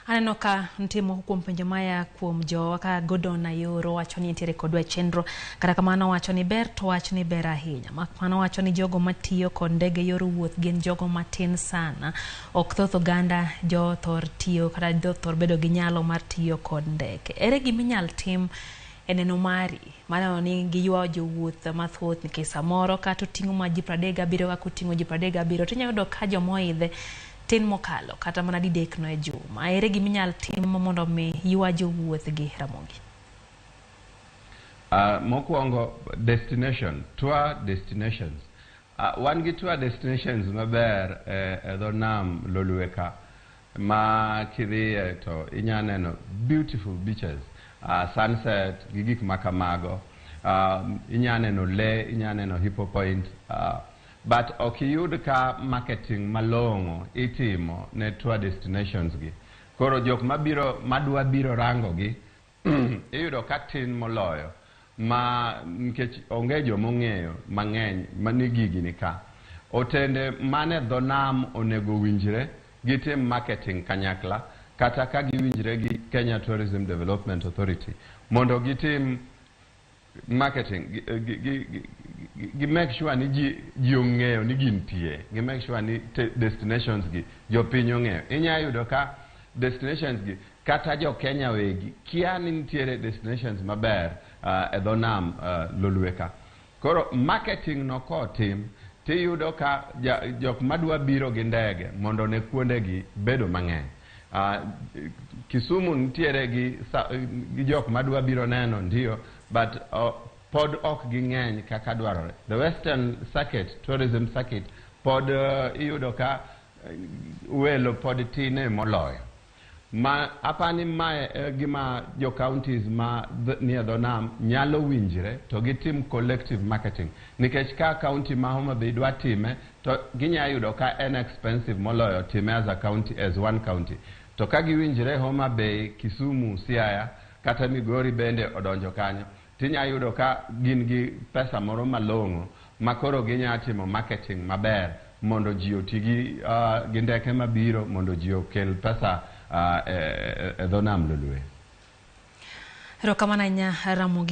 Aneno ka nitie moko kuom penjo maya kuom jowa ka Gordon Ayoro wacho ni nitiere kodwa e chenro. Kata kamano wacho ni ber to wach ni ber ahinya. Mak mana wacho ni jogo matiyo kod ndege yor wuoth gin jogo matin sana. Ok thoth oganda jo thor tiyo kata jo thor bedo gi nyalo mar tiyo kod ndeke. Ere gima inyal tim e neno mari mar neno ni giywayo jowuoth mathoth nikech samoro kata oting'o ma ji 37 kaka oting'o ji 37 to inyalo yudo ka joma oidhe tin mokalo kata mana didek no e juma. Ere gima inyal tim mondo mi ywa jowuoth gi Ramogi? Mokwongo destination, tour destinations. Wan gi tour destinations maber e dho nam Lolwe ka ma kidhiye to inya neno beautiful beaches, sunset gi gik ma kamago. Inya neno lee, inya neno Hippo Point, but ok iyud ka marketing malong'o itimo ne tour destinations gi. Koro jok mabiro madwa biro rango gi iyudo ka tin moloyo ma nikech onge jomong'eyo mang'eny mani gigi ni ka. Otende mane dho nam onego winjre gitim marketing kanyakla kata ka giwinjre gi Kenya Tourism Development Authority mondo gitim marketing gi make sure ni ji ong'eyo ni gintie, gi make sure ni destinations gi jopiny ong'eyo. Inya yudo ka destinations gi kata jo Kenya wegi kia ni nitiere destinations maber e dho nam Lolwe ka. Koro marketing no kotim tiyudo ka jok madwa biro gi ndege mondo ne kuondegi bedo mang'eny. Kisumu nitiere gi jok madwa biro neno ndio, but pod ok ging'eny kaka dwarore. The Western Circuit, tourism circuit, pod iyudo ka welo pod tine moloyo. Ma apani mae e gima jo counties ma nie dho nam nyalo winjre to gitim collective marketing. Nikech ka county ma Homa Bay dwa time to ginya yudo ka en expensive moloyo time as a county, as one county. To ka giwinjre Homa Bay, Kisumu, Siaya kata Migori bende odonjo kanyo, tinya yudo ka gin gi pesa moro malong'o ma koro ginya timo marketing maber mondo ji oti gi ndeke mabiro mondo ji okel pesa e dho nam Lolwe. Erokamano ahinya Ramogi.